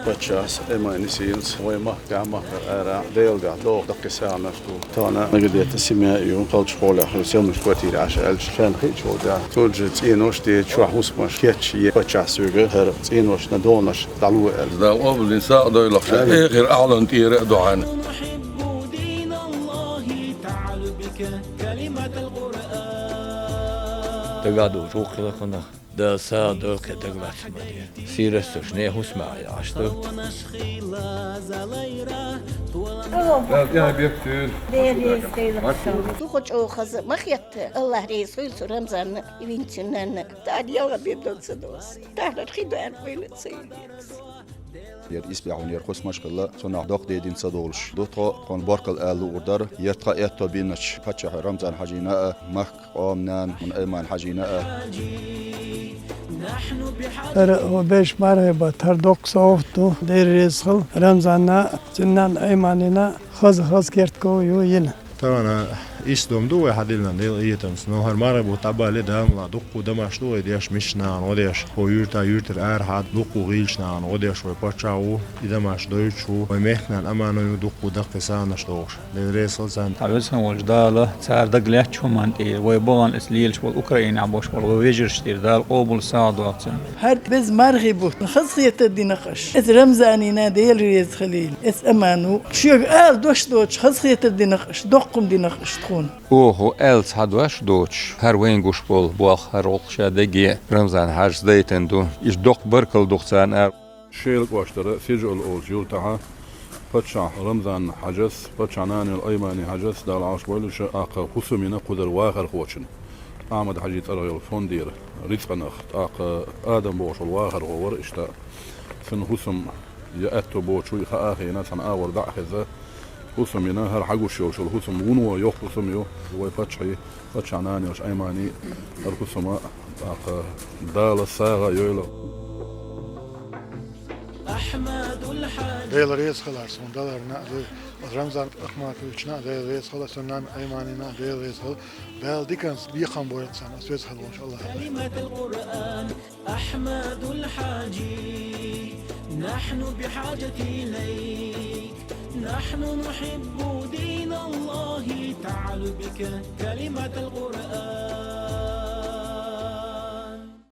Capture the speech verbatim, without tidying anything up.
Паччахьас Ӏимани сийлаца вай махкахь, махкара ара Делгахь догӀу даккхий сагӀанаш ду. Тахана Нагадета Семен ю, кхалчхьолехь ю, Селмаш квартире Ӏаш аьлча, шайна хиъча волчохь, цул жа цӀенош де, чохь хӀусамаш кечъе, паччахь соьга хӀара цӀеношна догӀанаш дӀало аьлла. Дала къобалдина сагӀа дойла хьо, эхира Ӏалан тӀера а ду хьайна. Дагахь долчу гӀуллакхах Дала сагӀа дойла кхин дагалаца ма де. Сийрасташ, не хӀусамехь яхьаш ду. Дала тӀаьхье беттийла. Дела реза хила. Дукха чӀогӀа хаза ма хетта, Аллахь реза хуьлда цу Рамзанна винчунанна. Тахана ялгӀа бен дан ца доза. Таханара хи дан хуьйла ца йигира. Яра исбаьхьунера хӀусамаш хилла, цунах доккха дедина ца долуш ду тхо, тхуна баркалла ала луур дара. Яра тхан аьтто биначу паччахьо Рамзан-Хьаьжина а, махка къоман нана, хӀун Айман-Хьаьжина а. ХӀара вай бераш мархий баттахь, хӀара доккха совгӀат ду, Дела реза хила Рамзанна, цуьнан нанна Айманина, хаза-хаза керт ков ю йина. Тахана иштта дом ду вай хьадиллина Делан къинхетамца, но хӀара мархий бутт дӀабале Дала мукъ лахь дуккха а дамаш ду вай деш, мисачу нахана гӀо деш, хӀо юьрта-юьртара арахьа дуккха а гӀийлачу нахана гӀо деш вай паччахь а ву, и дамаш дойтуш ву, вай мехкан нана Аман а ю дуккха а даккхий сагӀанаш дохуш. Дела реза хила царна. Хьан веза хьан волчу Дала цара дагалаьцначу хӀуманна тӀера, вай бахана иза лелаш болу Украинехь болуш болу вай вежаршна тӀера Дала къобал сагӀа дойла царна. ХӀара беза мархий бутт, хазахетар динарш. Иза Рамзанина Дела реза хилийла, иза Аман ву. Шуьга ала дош доцуш, хазахетар динарш, доккха хӀума динарш тхуна. Оха аьлла цхьа дош доцуш, хӀара вайна гуш болу болх, хӀара гӀуллакх ша дегге Рамзан-Хьаьжас дайтина ду. Иза доккха баркалла ду-кх царна ара. Шелан кӀоштара Сижа-Ола олучу юьртахь паччахь Рамзан-Хьаьжас, паччахьан нана йолу Аймани-Хьаьжас, Дала Ӏалаш бойла уьш, тӀаккха хӀусам йина кхузара вахархочунна, Ахьмад-Хьаьжин цӀарах йолу фондера рицкъанах, тӀаккха Адам бохуш волу вахархо вара иштта. Цуьнан хӀусам я аьтто боцуш ву, и хаа а хиъна, цхьана агӀор дӀа а хезна, хӀусам йина, хӀара хьагуш йолуш йолу хӀусам вуно йоккха хӀусам ю, вай паччахьан, паччахьан нана йолуш Аймани хӀара хӀусам, тӀаккха Дала сагӀа а йойла. Дела реза хилар суна даларна а, Рамзан Ахматовична а Дела реза хила, цуьнан нанна Айманина а Дела реза хила. Дала диканца бекхам бойла царна, ас веза хила волчу Аллахьа. كلمة القرآن أحمد الحاجي، نحن بحاجة إليك، نحن نحب دين الله، تعال بك كلمة القرآن.